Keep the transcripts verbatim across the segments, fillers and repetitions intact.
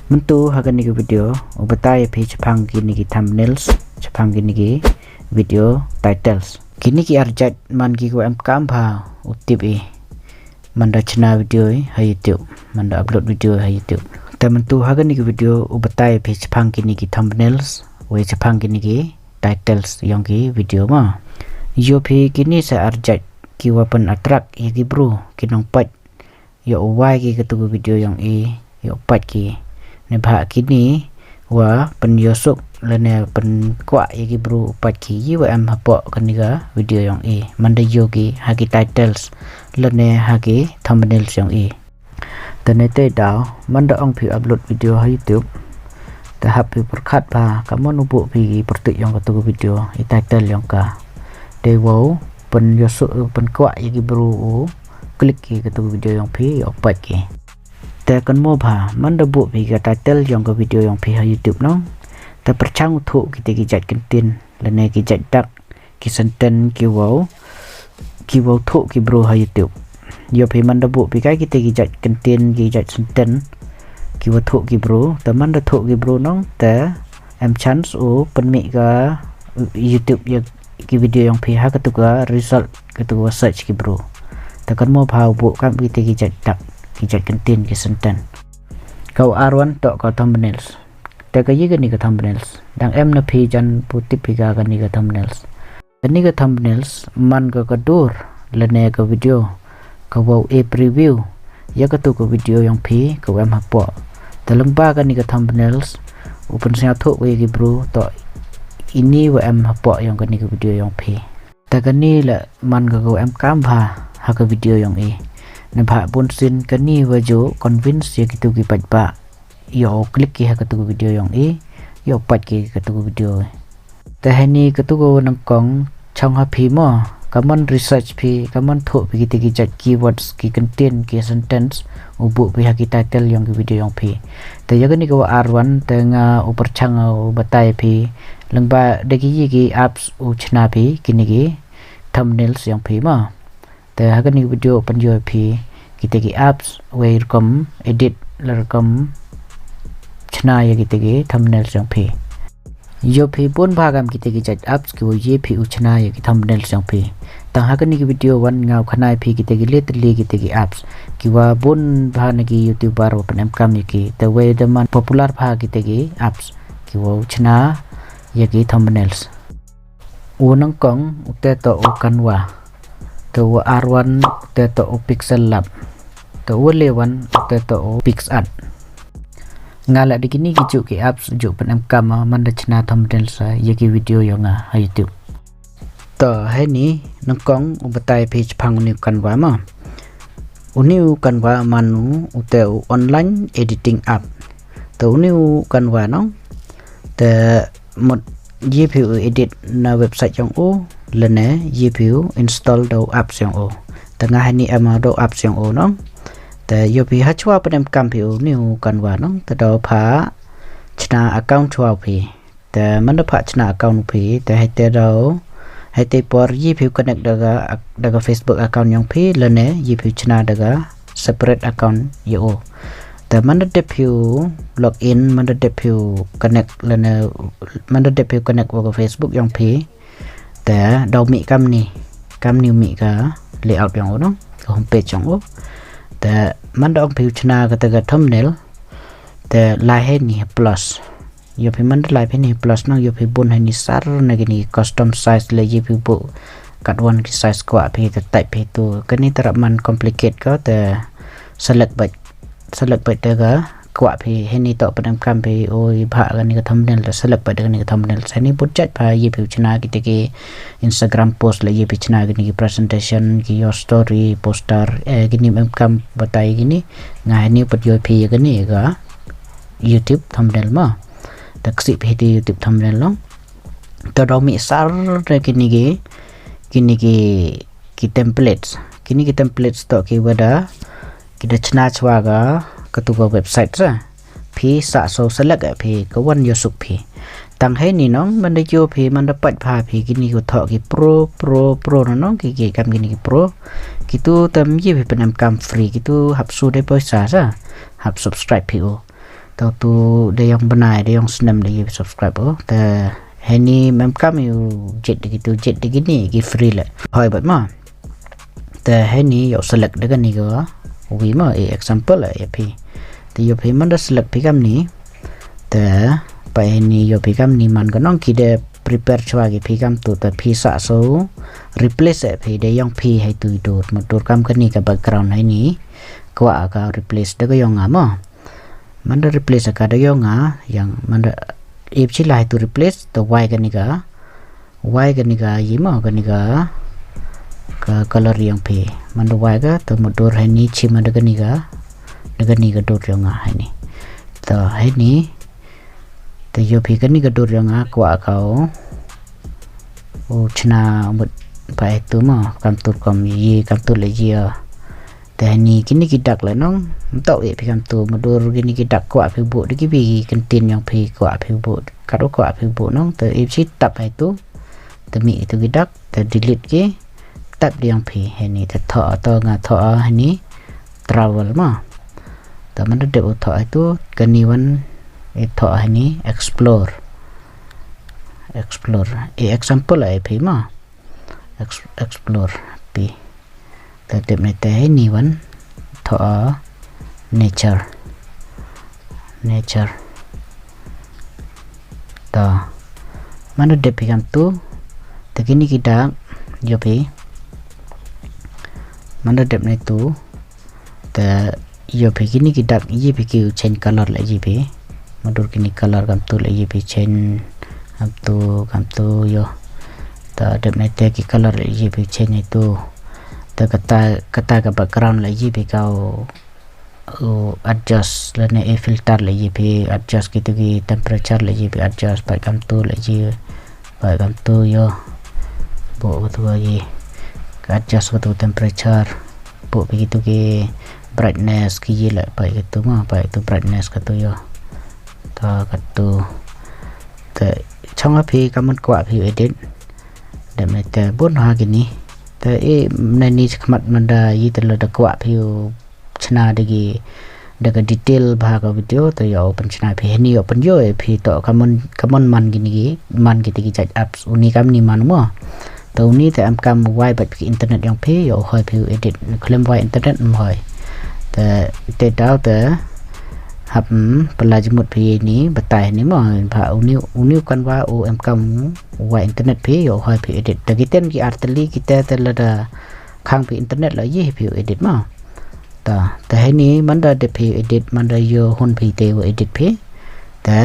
Mynta ha kane ka video u batai ïa phi shaphang kine ki thumbnails, shaphang kine ki video titles. Kine ki arjait man ki kiwa em kam bha u tip i manda chna video i ha YouTube, manda upload video i ha YouTube. Te mynta ha kane ka video u batai ïa phi shaphang kine ki thumbnails, wei shaphang kine ki titles yong ki video ma. Ïoh phi kine sa arjait kiwa pyn attract ïa ki bru, ki nongpait ïoh u wai ki katu ka video yong i, ïoh u pait ki. Neibhah kine wa pynïohsuk lane pynkwah ïa ki bru u pait ki, i wa em hapoh kane ka video yong i manda ïoh ki ha ki titles lane ha ki thumbnails yong i. Te neitei daw manda ong phi upload video ha YouTube, te hap phi pyrkhat bha kamon u buh phi ki pyrtuit yong katu ka video, i title yong ka. Te wow pynïohsuk, pynkwah ïa ki bru u click ki katu ka video yong phi, ïoh u pait ki. Te kynmaw bha manda buh phi ka title yong ka video yong phi ha YouTube nong, te pyrshang u thuh kite ki jait kyntien lane ki jait dak, ki sentence ki wow, ki wow thuh ki bru ha YouTube. Ïoh phi manda buh phi kai kite ki jait kyntien, ki jait sentence ki wow thuh ki bru, te manda thuh ki bru nong te em chance u pynmih ka YouTube ïa ki video yong phi ha katu ka result, katu ka search ki bru. Te kynmaw bha u buh kam kite ki jait dak, ki jait kyntien, ki sentence. Ka wa ar wan toh ka thumbnails. Te ka ïa kane ka thumbnails, dang em na phi jan pu tip phi ka kane ka thumbnails. Kane ka thumbnails man ka ka dur lane ka video ka wow e preview ïa katu ka video yong phi ka wa em hapoh. Te lyngba kane ka thumbnails u pynsngewthuh wa ïa ki bru toh ini wa em hapoh yong kane ka video yong phi. Te kane la man ka ka wa em kam bha ha ka video yong i. Neibhah bun sien kane wa ju convince ïa kitu ki paidbah ïoh u click ki ha katu ka video yong i, ïoh u pait ki katu ka video. Te heini katu ka wa nyngkong chong ha phi mo, kamon research phi, kamon thuh phi kite ki jait keywords, ki kyntien, ki sentence u buh phi ha ki title yong ki video yong phi. Te ïa kane ka wa ar wan te nga u pyrshang u batai phi lyngba da ki ïa ki apps u chna phi kine ki thumbnails yong phi mo. Te ha kane ka video pynïoh phi kite ki apps wei rukom edit la rukom chna ïa kite ki thumbnails yong phi. Ïoh phi bun bha kam kite ki jait apps ki wa ïoh phi u chna ïa ki thumbnails yong phi. Tang ha kane ka video wan nga u khanai phi kite ki le tylli kite ki apps ki wa bun bha na ki YouTuber wa pynem kam ïa ki. Te wei da man popular bha kite ki apps ki wa u chna ïa ki thumbnails. U nyngkong u te toh u Canva. Te u ar wan u te toh u Pixel Lab. Te u le wan u te toh u PicsArt. Nga la da kini ki ju ki apps ju pynem kam man da chna thumbnail sa ïa ki video yong nga ha YouTube. To heini nyngkong u batai phi chaphang u ni u Canva ma. U ni u Canva man u u te u online editing app. Te u ni u Canva nong te mut ïa phi u edit na website yong u lane ïa phi u install da u apps yong u. Te nga heini em da u apps yong u nong. Te ïa phi ha chwa pynem kam phi u ni u Canva nong te da pha chna account chwa phi. Te man da pha chna account phi te hei te da hei te por ïa phi u connect da ka da ka Facebook account yong phi lane ïa phi u chna da ka separate account ïa u. Te man da dep phi u login man da dep phi u connect lane man da dep phi u connect wa ka Facebook yong phi. Te da u mih kamni kamni u mih ka layout yong u nong ka homepage yong u. Te man da ong phi u chna ka te ka thumbnail te lai heini plus. Ïa phi man da lai phi ni plus nong ïa phi bun heini sar na kini custom size le ïa phi bu kat wan ki size kwah phi te type phi tu kani te rap man complicate ka te select bait select bait te ka kwah phi heini to pynem kam phi oi bha kani ka thumbnail te select bait kani ka thumbnail heini bun jait pha ïa phi u chna ki te ki Instagram post le ïa phi chna kini ki presentation ki your story poster eh kini em kam batai kini nga heini pat ïa phi ïa kani ka YouTube thumbnail ma. Te ksih phi te YouTube thumbnail long. Te da u mih sar te kini ki kini ki ki templates kini ki templates to ki wada ki da chna chwa ka katu ka website sa. Phi sa so select phi ka wan ïa suk phi. Tang heini nong man da ïa phi man da pait pha phi kini ko tho ki pro pro pro nong ki ki kam kini ki pro. Kitu tam ïa phi pynem kam free kitu hap su de poisa sa. Hap subscribe phi u. Tau tu da ïong bnai, da ïong snem da ïa subscribe o. Te heini mem kam ïa u jied da kitu, jied da kini ki free le. Hoi bad ma. Te heini ïa select da kani ka wi ma, e example ïa phi. Te ïa phi man da select phi kamni. Te pa heini ïa phi kamni man ka nong ki da prepare chwa ki phi kam tu te phi sa so replace ïa phi da ïong phi hai tu i dur ma dur kam kani ka background heini. Kwah ka replace da ka ïong nga ma. Man da replace ka da ïong nga, ïong man da ip chi lai tu replace, to wai kani ka, wai kani ka ïi ma, kani ka, ka color ïong phi. Man da wai ka, to mut dur heini chi man da kani ka, da kani ka dur ïong nga heini. To heini, to ïoh phi kani ka dur ïong nga, kwah ka o. U chna mut pa itu ma, kam tur kam ïi, kam tur le ïi. Te heini kini ki dak la nong, mtau ïa phi kam tu, mut dur kini ki dak kwah phi buh, da ki bi ki ktien ïong phi kwah phi buh, kat u kwah phi buh nong, te ip chi tap hai tu, te mih itu ki dak, te delete ki, tap da ïong phi, heini te thoh to nga thoh heini, travel ma. Te man da dep u thoh hai tu, kani wan, i thoh heini, explore. Explore. E example ai phi ma. Ex-, explore phi. Te dep ne te heini wan thoh nature. Nature. To. Man da dep phi kam tu. Te kini ki dak ïoh phi. Man da dep ne tu. Te ïoh phi kini ki dak ïoh phi ki u change color la ïoh phi. Mut dur kini color kam tu la ïoh phi change kam tu, kam tu ïoh. Te dep ne te ki color la ïoh phi change itu. Te kata, kata ka background la ïoh phi ka u, u adjust lane e filter la ïoh phi adjust kitu ki temperature la ïoh phi adjust pat kam tu la ïoh. Pat kam tu ïoh. Buh katu ka ïoh. Ka adjust katu temperature. Buh phi kitu ki brightness ki ïoh la pat katu ma, pat katu brightness katu ïoh. To katu. Te chong ha phi ka mut kwah phi u edit. Dep ne te bun ha kini. Te i mne ni khmat man da ïoh te la da kwah phi u chna da ki, da ka detail bha ka video, te ïoh pynchna phi heini ïoh pynïoh ïa phi to ka mon, ka mon man kini ki, man kiti ki jait apps, uni kamni man mo. Te uni te em kam wai bad phi internet ïong phi, ïoh hoi phi u edit, khlem wai internet em hoi. Te, te daw te, hap, mm, pynlait jingmut phi ni, batai ni mo, bha uni, uni kan wa u em kam wai internet phi, ïoh hoi phi edit. Te kiten ki artylli, kita te lada khang phi internet la ïoh phi u edit mo. Ta, te heini man da dep phi edit, man da ïoh hun phi te u edit phi. Te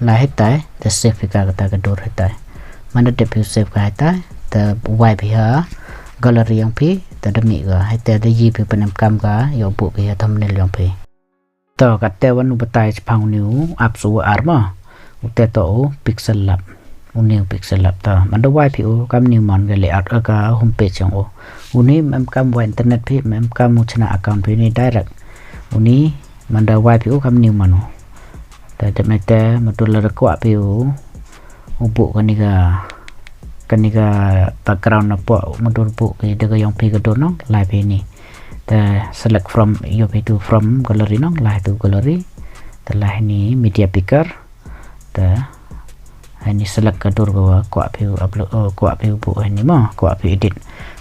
la hetai, te save phi ka kata ka dur hetai. Man da dep phi save ka hetai, te wai phi ha gallery ïong phi, te da mih ka, hetai da ïoh phi pynem kam ka, ïoh buh phi ha thumbnail ïong phi. To, kata wan u batai chpang uni u apps u ar mo. U te to u Pixel Lab. Uni u Pixel Lab to. Man da wai phi u kamni man ka layout ka home page ïong u. Uni em kam wai internet phi, em kam u chna account phi uni direct. Uni man da wai phi u kamni man u. Te te me te mut dur la da kwah phi u. U buh kani ka, kani ka background na poh mut dur buh ki da ka ïong phi ka dur nong, lai phi ni. Te select from, ïoh phi tu from gallery nong, lai tu gallery. Te lai ni media picker. Te heini select ka dur ka wa kwah phi u upload, oh, kwah phi u buh heini mo, kwah phi edit.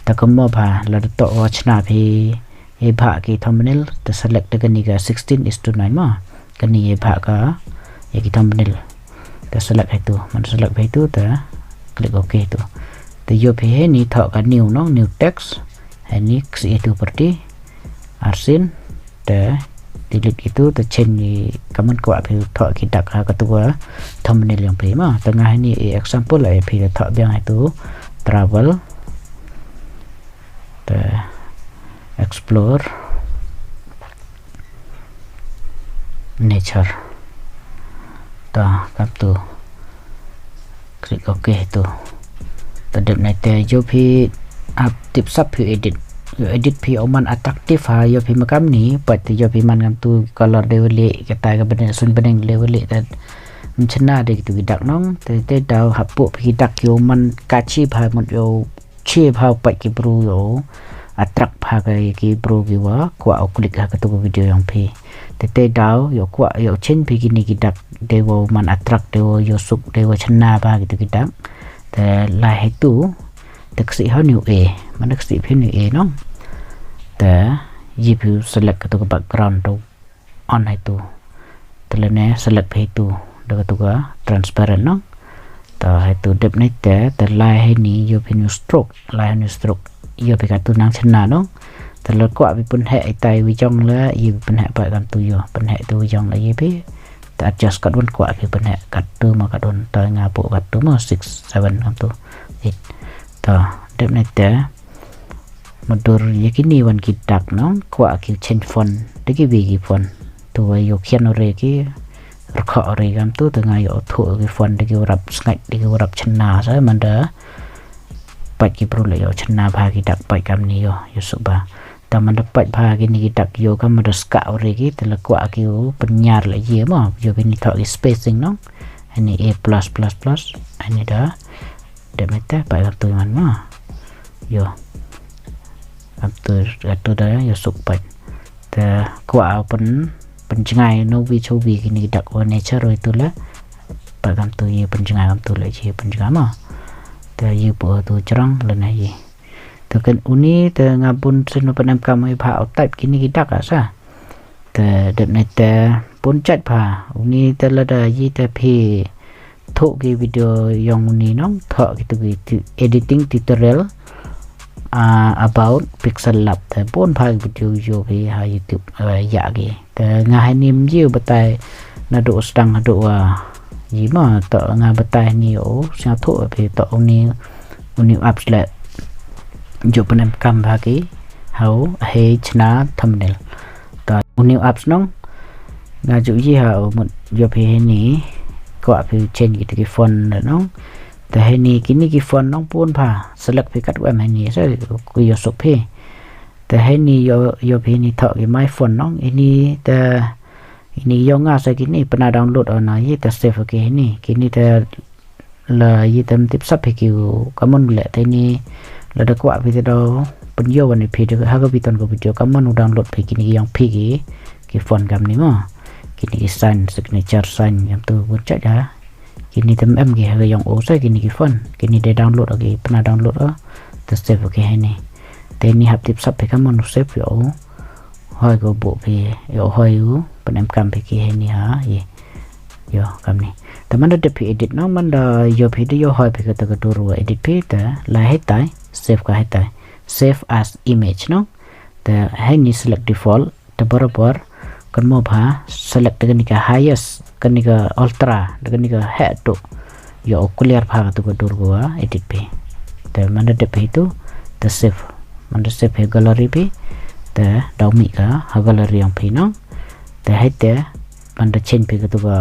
Te ka mo bha la da to wa chna phi e bha ki thumbnail, te select da kani ka sixteen is to nine mo. Kani e bha ka ïa ki thumbnail. Te select hai tu, man select hai tu, te click ok tu. Te ïoh phi heini thoh ka new nong, new text. Heini ksi itu pyrdi. Arsien. Te delete itu, te change ni ka man kwah phi thoh ki dak ha katu ka thumbnail ïong phi mo. Te nga heini e example la ïa phi te thoh biang itu travel. Te explore nature. Ta, katu. Click ok tu. Ta dep nai te ïoh phi ap tip sap phi edit. Ïoh edit phi u man attractive ha, ïoh phi ma kamni, pat te ïoh phi man kam tu color de wali, kata ka bneng sun bneng de wali, ta mchna de kitu ki dak nong, te te daw hap buh phi ki dak ïoh man kachi bha mut ïoh chi bha pat ki bru ïoh attract bha ka ki bru ki wa kwah u click ha katu ka video ïong phi. Te te daw ïoh kwah ïoh change phi kine ki dak dei wa man attract, dei wa ïoh suk, dei wa chynna bha kitu ki dak. Te lai haitu te ksih ha u new A, man da ksih phi new A nong. Te ïoh phi select katu ka background tu on haitu. Te lane select phi haitu da katu ka transparent nong. Te haitu dep ne te te lai haini ïoh phi new stroke, lai haini stroke ïoh phi katu nang chynna nong. Te la kwah phi pynheh itai wi jong la ïoh phi pynheh pat kamtu ïoh pynheh tu wi jong la ïoh phi. Te adjust katwan kwah phi pynheh katu ma katwan te nga pu katu ma six seven kamtu eight. Te dep ne te mudur ïa kini wan ki dak nong kwah ki change font da ki wi ki font. Tu wa ïoh khian u re ki rkha u re kamtu te nga ïoh thu ki font da ki warap sngaid da ki warap chynna sa man da pat ki bru la ïoh chynna bha ki dak pat kamni ïoh ïoh suk bha. Te man da pat bha kini ki dak ïoh kam man da skah u re ki te la kwah ki u pynñiar la ïoh ma ïoh bini thoh ki spacing nong. Ani A plus plus plus ani da dep ne te pat kamtu man ma ïoh kamtu kamtu da ïoh suk pat. Te kwah pyn pynjngai no wi cho wi kini ki dak wa nature wi tu la pat kamtu ïoh pynjngai kamtu la ïoh pynjngai ma. Te ïoh pu tu jrong la na ïoh. Te kan uni te nga bun sien u pynemkam ïa pha u type kini ki dak asa. Te dep ne te bun jait pha uni te lada ïoh te phi thoh ki video ïong uni nong thoh kitu ki tu- editing tutorial ah, about Pixel Lab te bun pha ki video ïoh phi ha YouTube eh, ïa ki. Te nga haini ym ïoh batai naduh sdang haduh wa ïoh ma te nga batai ni o sngewthuh phi te uni uni apps le ju pynemkam bha ki hau hei chna thumbnail. Te uni apps nong nga ju ïoh ha u mut ïoh phi haini kwah phi change kita ki font nong. Te haini kini ki font nong bun pha select phi kat wa em haini sa ku ïoh suk phi. Te haini ïoh ïoh phi haini thoh ki my font nong ini te ini ïoh nga sa kini pynah download o na ïoh te save ki haini kini te la ïoh te ym tip sap phi ki u kamon le te ini lada kwah phi te do pynïoh wan phi de ha ka bhi ton ka video kamon u download phi kini ki ïong phi ki ki font kamni ma kini ki sign signature sign ïam tu bun jait ha. Kini te em ki ha ka ïong o sa kini ki font kini de download o ki pynah download o te save o ki haini. Te ini hap tip sap phi kamon u save ïa o hoi ko buh phi ïa o hoi u pynemkam phi ki haini ha ïa ïa kamni. Te man da dep phi edit nong man da ïoh phi da ïoh hoi phi kata ka dur wa edit phi te la haitai save ka haitai save as image nong. Te haini select default te barabor kan mo bha select da kani ka highest kani ka ultra da kani ka heh tu ïoh clear bha katu ka dur ko wa edit phi. Te man da dep phi tu te save man da save phi gallery phi te daw mih ka ha gallery ïong phi nong. Te hai te man da change phi katu ka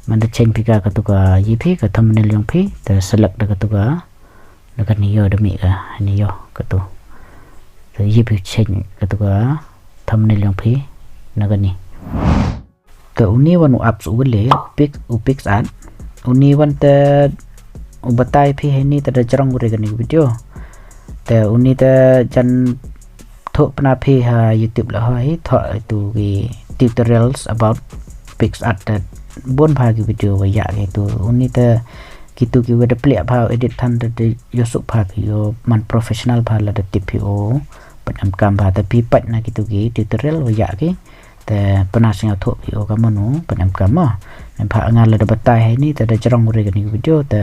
man da change phi ka katu ka ïa phi ka thumbnail ïong phi te select da katu ka na kani ïoh da mih ka ni ïoh katu. Te ïa phi change katu ka thumbnail ïong phi na kani. Te uni wan u apps u le u pix u pix art uni wan te u batai phi haini te da jrong u re kani video. Te uni te jan thoh pynah phi ha YouTube la hoi thoh itu ki tutorials about pix art te bun pha ki video wa ïa ki tu uni te kitu ki wa da pliah pha edit than te ïoh suk pha phi ïoh man professional pha la da tip phi o pynemkam pha te phi pat na kitu ki tutorial wa ïa ki. Te pynah sngewthuh phi o kamon u pynemkam ma. Em pha nga la da batai haini te da jrong u re kani video te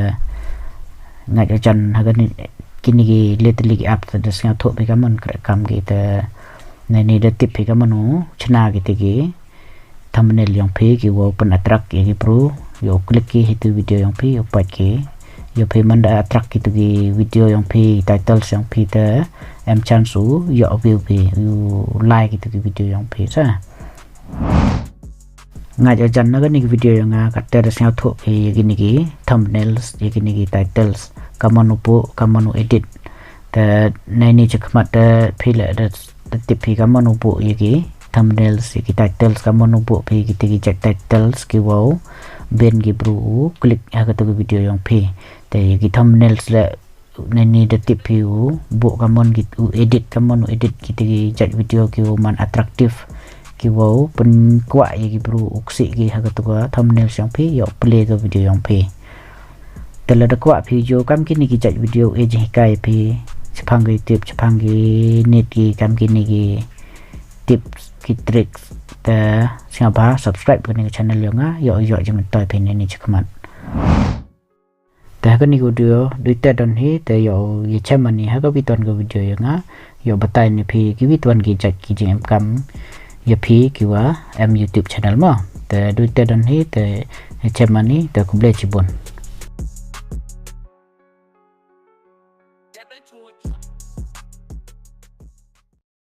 ngait ka jan ha kani kini ki leteli ki app te da sngewthuh phi kamon kre kam ki te nani da tip phi kamon u chna ki te ki thumbnail ïong phi ki wow pyn attract ïa ki bru ïoh click ki hitu video ïong phi ïoh pat ki ïoh phi man da attract kitu ki video ïong phi titles ïong phi te em chance u ïoh view phi u like kitu ki video ïong phi sa. Nga ja jan na kani ki video ïong nga kata da sngewthuh phi ïa kini ki thumbnails ïa kini ki titles kamon u buh kamon u edit. Te nai ni chakhmat te phi le da tip phi kamon u buh ïa ki thumbnails ïa ki titles kamon u buh phi ki te ki jait titles ki wow ben ki bru u click ha katu ki video ïong phi. Te ïa ki thumbnails le nai ni da tip phi u buh kamon ki u edit kamon u edit ki te ki jait video ki u man attractive ki wow pynkwah ïa ki bru u ksih ki ha katu ka thumbnail jong phi, ïoh play ka video jong phi. Te lada kwah phi ju kam kine ki jait video, eh, jinghikai ïa phi shaphang ki tip, shaphang ki nit ki kam kine ki tips, ki tricks, te sngewbha subscribe kane ka channel jong nga, ïoh ïoh jingmyntoi phi ne ne shakhmat. Te ha kane ka video dei te don hi, te ïoh ïa chem mani ha ka bit wan ka video jong nga, ïoh batai ne phi ki bit wan ki jait ki jingem kam ïa phi ki wa em YouTube channel mo. Te dei te don hi, te ïa chem mani, te khublei chibun.